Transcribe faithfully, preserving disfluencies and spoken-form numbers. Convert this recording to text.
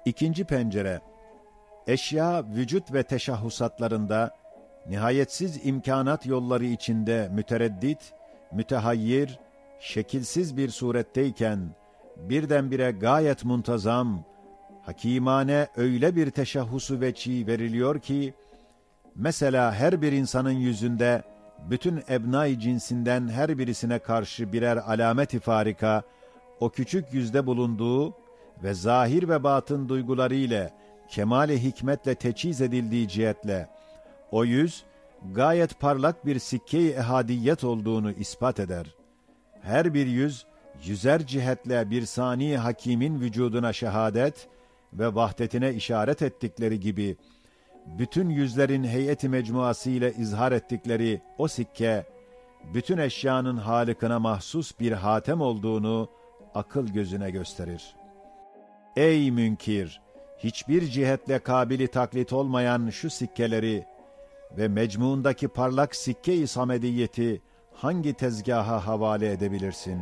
İkinci pencere. Eşya, vücut ve teşahhusatlarında nihayetsiz imkânat yolları içinde mütereddit, mütehayyir, şekilsiz bir suretteyken birdenbire gayet muntazam, hakimane öyle bir teşahhusu veçi veriliyor ki, mesela her bir insanın yüzünde bütün ebnai cinsinden her birisine karşı birer alameti farika, o küçük yüzde bulunduğu ve zahir ve batın duyguları ile kemali hikmetle teçhiz edildiği cihetle, o yüz gayet parlak bir sikke-i ehadiyet olduğunu ispat eder. Her bir yüz, yüzer cihetle bir sani hakimin vücuduna şehadet ve vahdetine işaret ettikleri gibi, bütün yüzlerin heyeti mecmuası ile izhar ettikleri o sikke, bütün eşyanın halıkına mahsus bir hatem olduğunu akıl gözüne gösterir. Ey münkir! Hiçbir cihetle kabili taklit olmayan şu sikkeleri ve mecmuundaki parlak sikke-i samediyeti hangi tezgaha havale edebilirsin?